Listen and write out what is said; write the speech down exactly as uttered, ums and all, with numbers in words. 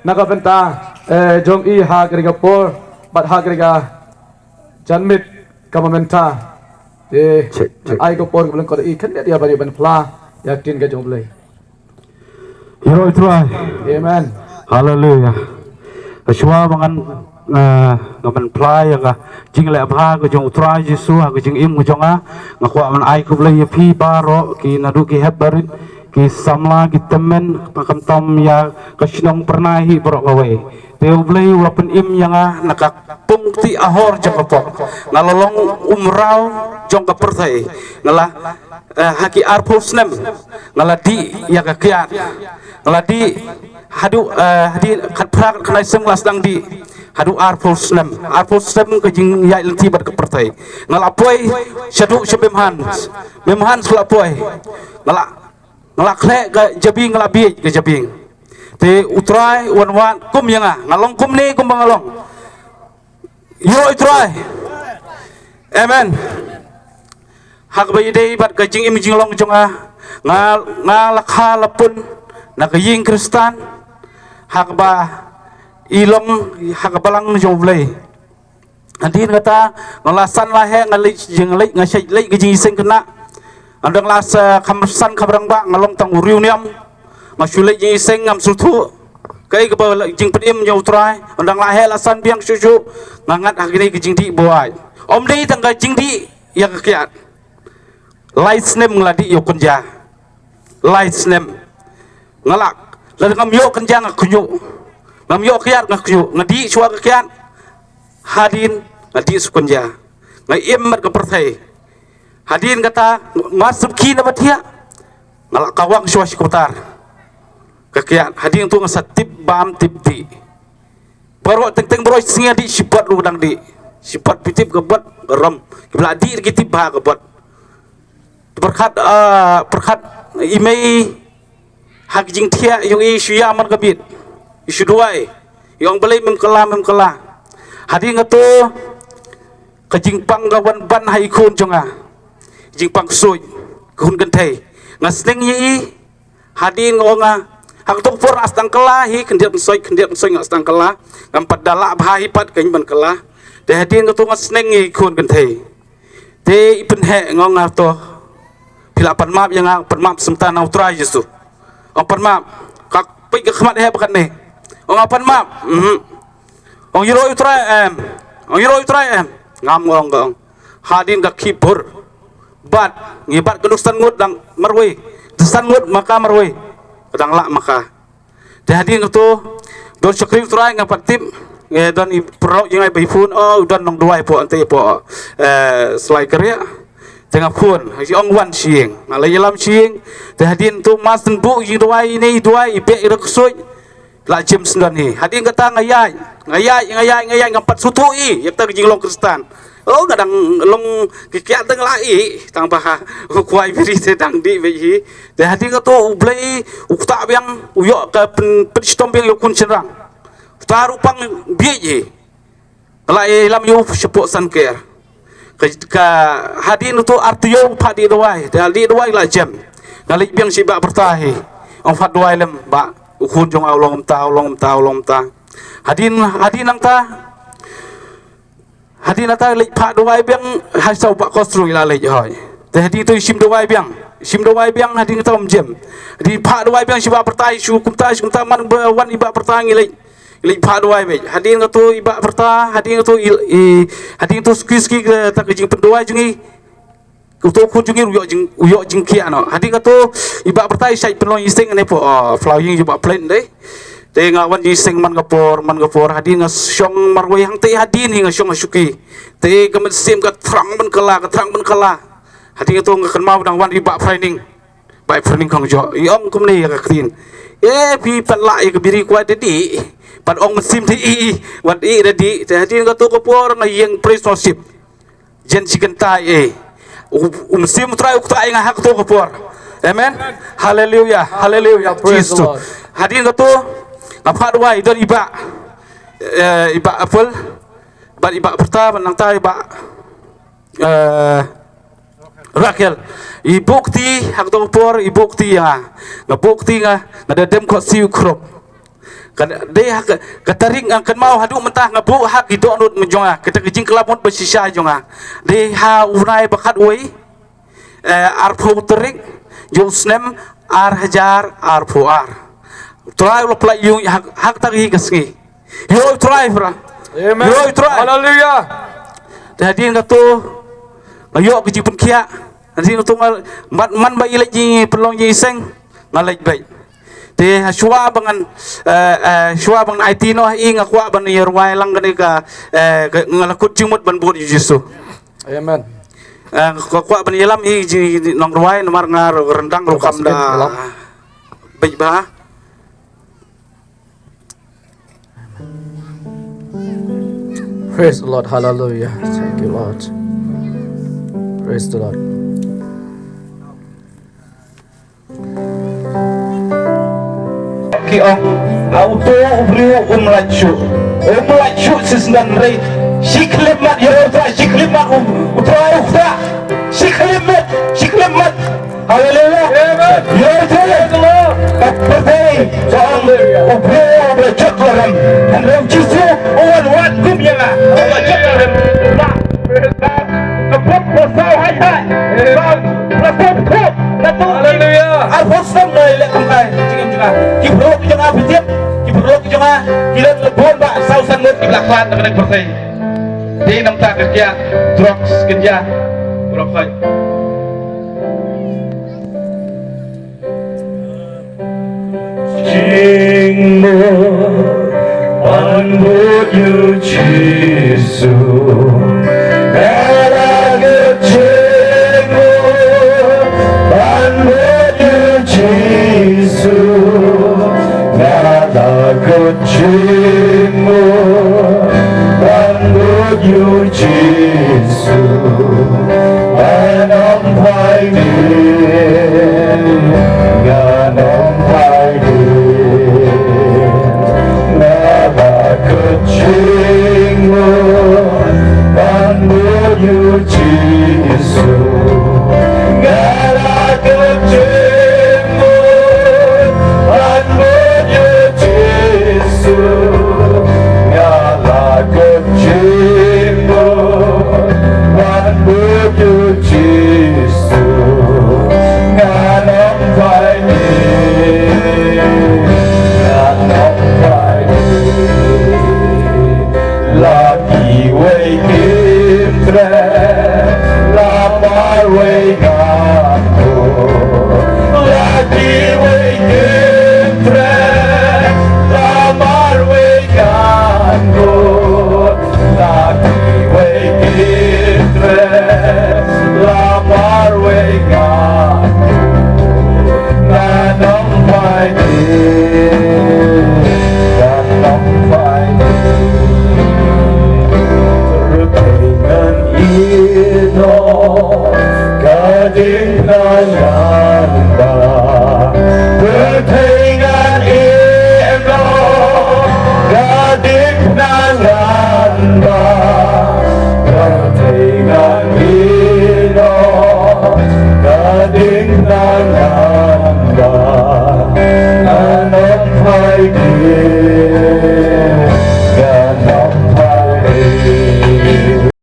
Na ka bynta, eh, jong i ha kane ka por, bad ha kane ka janmiet kaba mynta. Te, check, check. Ai ka por ka ba lyngkot i khyndiat ïa ba ïa ban phla ïa ka ktien ka jong U Blei. Ïa U Trai. Amen. Haleluia. Shuwa ba ngan, eh, nga ban phla ïa ka jingleh bha ka jong U Trai Jisu ha ka jingim ka jong nga. Nga kwah ban ai khublei ïa phi baroh ki naduh ki hep barit, ki samla, ki tymmen, khamtam ïa ka shnong Pyrnai hi baroh kawei. Te U Blei u la pynim ïa nga na ka pung kti ahor jong ka pop. Nga la long u mraw jong ka pyrthei. Nga la, eh, ha ki arphew snem nga la dih ïa ka kiad. Nga la dih haduh, eh, hadien khatphra khatkhyndai snem nga la sdang dih. Haduh arphew snem, arphew snem ka jingïaid lynti bad ka pyrthei. Nga la poi shaduh sha Mem Hans. Mem Hans nga la poi. Nga la, nga la khleh ka jabieng, nga la bieit ka jabieng. Te U Trai u wan wad kum ïa nga, nga long kumne kumba nga long. Ïa U Trai. Amen. Ha kaba ïadei bad ka jingim jinglong jong nga, nga, nga la kha la pun na ka ïing Khristan ha kaba i long ha ka balang jong U Blei. Hadien kata nga la san la heh, nga leit jing leit, nga shait leit ka jingïaseng khynnah. Nga dang la sa kham san kham rangbah, nga long tang u riewniam. Nga shu leit jingïaseng, ngam sngewthuh kaei kaba la jingpynim jong U Trai. Nga dang la heh la san biang shuh shuh, nga ngat ha kane ka jingdih ba wai. Ym dei tang ka jingdih ïa ka kiad. Lai snem nga la dih ïa u kynja. Lai snem. Nga la, lada ngam ïoh kynja nga khñiuh. Ngam ïoh kiad nga khñiuh. Nga dih shuwa ka kiad. Hadien nga dih sha u kynja. Nga im bad ka pyrthei. Hadien kata, mar shu khie na ba thiah, nga la kawang shuwa sha kumtar. Ka kiad, hadien tu nga sa tip bam tip dih. Baroh teng teng baroh sngi dih, shibot ruh dang dih. Shibot phi tip ka bot, ka rom. Ki ba la dih ki tip bha ka bot. Pyrkhat, ah, pyrkhat i mei ha ka jingthiah jong i shu ïa man ka miet. I shu duwai. I ong balei mem kylla, mem kylla. Hadien kata ka jingpang ka wan ban ha i khun jong nga. Jingpang ksuid, khun kynthei. Nga sneng ïa i, hadien nga ong nga, ha kato ka por nga sdang kylla hi, khyndiat kynsoit, khyndiat kynsoit nga sdang kylla. Ngam pat da lah bha hi pat kein ban kylla. Te hadien kato nga sneng ïa i khun kynthei. Te i pynheh, nga ong nga to. Phi la pan map ïa nga, pan map symta na U Trai Jisu. Ong pan map, ka peit ka khmat heh ba katne. Ong nga pan map. Mhm. Ong ïaroh U Trai em. Ong ïaroh U Trai em. Ngam, nga ong, nga ong. Hadien ka khih bor. Bad, ngi bad ka dei san ngut dang marwei. Dei san ngut ma ka marwei. Ka dang lah ma ka. Te hadien kato, don shakri U Trai nga pat tip. Ngi don i paralok jong nga ba i phone, oh, don nongduwai hapoh, hangtei hapoh, eh, Slai Kariah. Te nga phone, ha i ong wan sha ïing. Nga la ïalam sha ïing. Te hadien tu mas nbu i duwai ine i duwai i beh i rek ksuid. La jim sendon hi. Hadien kata nga ïaid, nga ïaid, nga ïaid, nga ïaid, ngam pat sngewthuh i ïa kata ka jinglong Khristan. Oh, nga dang long ki kiad dang la i, tang ba ha u kwai biri te dang dih beit hi. Te hadien kato U Blei u ktah biang, u ïoh ka pyn, pynshitom biang ïa u khun shynrang. Uta ruh pang bieit hi. Nga la ïalam ïa u shapoh Sunker. Ka, ka hadien uto ar taïew phah dih dawai, te dih dawai la jem. Nga leit biang sha i Bah Pyrta hi. Ong phah dawai lem Bah, u khun jong nga u long kumta, u long kumta, u long kumta. Hadien, hadien nangta, hadien nangta leit phah dawai biang, ha sha u Bah Kosru ngi la leit hoi. Te hadien to i shim dawai biang, shim dawai biang hadien nangta um jem. Hadien phah dawai biang sha i Bah Pyrta hi shu kumta, shu kumta man ba wan i Bah Pyrta ngi leit. Leit phah dawai beit. Hadien kato i Bah Pyrta, hadien kato i, i, hadien kato suki suki kata ka jingpynduwai jong i. Kato khun jong i u ïoh jing, u ïoh jingkhiah noh. Hadien kato i Bah Pyrta i shait pynlong ïing seng ne pho, oh, phyllaw ïing jong Bah Plen dei. Te nga wan ïing seng man ka por, man ka por, hadien nga shong marwei hangtei hadien hi nga shong ha shuki. Te ka mynsiem ka thrang ban kylla, ka thrang ban kylla. Hadien kato nga kynmaw dang wan i Bah Pyrning. Bai pyrning khong jo, i ong kumne ïa ka ktien. Eh, phi pat lah ïa ka biri kwai da dih. Pat ong mynsiem da i, wat i da dih. Te hadien kato ka por nga ïeng praise worship. Jen shi kynta eh. U, u mynsiem Trai u ktah ïa nga ha kato ka por. Amen. Hallelujah. Hallelujah. Praise the Lord. Hadien kato nga phah dawai don i Bah, eh, i Bah Apple. Bad i Bah Pyrta, bad nangta i Bah eh, Rakel, i buh kti, ha kato ka por, i buh kti ïa nga. Nga buh kti nga, nga da dem khohsiew khrop. Ka dei ha ka, ka tarik nga kynmaw haduh mynta nga buh ha ki dohnud jong nga, kata ka jingkylla mut ba shisha jong nga. Dei ha u bnai ba khatwei, eh, arphew tarik jong u snem ar hajar arphew ar. U Trai u la pynlait ïa ngi ha, ha kata ka sngi. Ïa U Trai, para. Amen. Ïa U Trai. Hallelujah. Te hadien kata nga ïoh ka jingpynkhiah. Hadien kata nga, man, man ba i leit jingpynlong jingseng, nga leit beit. Te ha shuwa ba ngan, eh, eh, shuwa ba ngan aiti noh i, nga kwah ban ïa rwai lang kane ka, eh, ka, nga la kut jingmut ban bud ïa U Jisu. Amen. Eh, nga kwah ban ïalam i ji nongrwai namar nga ruh ryndang ruh kam da beit bha. Praise the Lord. Hallelujah. Thank you, Lord. Praise the Lord. Ki ong, a uto u briew um lait shuh. Um lait shuh shi syndon rei. Shi khyllipmat ïa U Trai, shi khyllipmat U, U Trai u ktah. Shi khyllipmat, shi khyllipmat. Haleluya. Amen. Ïa U Trai. Praise the Lord. Ka pyrthei ka ong u briew u ba jot la rem. Hynrei U Jisu u wan wad kum ïa nga. U ba jot la rem. Ba, ba, ka pop ba saw hai hai. Ba, ba saw pop. Haleluya. Arphew snem nga leh kumtai jingim jong nga. Ki briew jong nga phi tip, ki briew jong nga ki leh bun ba saw san ngut ki ba la khlad na ka pyrthei. Dei namar ka kynja drugs, kynja. Briew khoi. Jingmut ban bud ïa U Jisu. Nga la kut jingmut ban bud ïa U Jisu. Nga la kut jingmut ban bud ïa U Jisu. Ban ym phai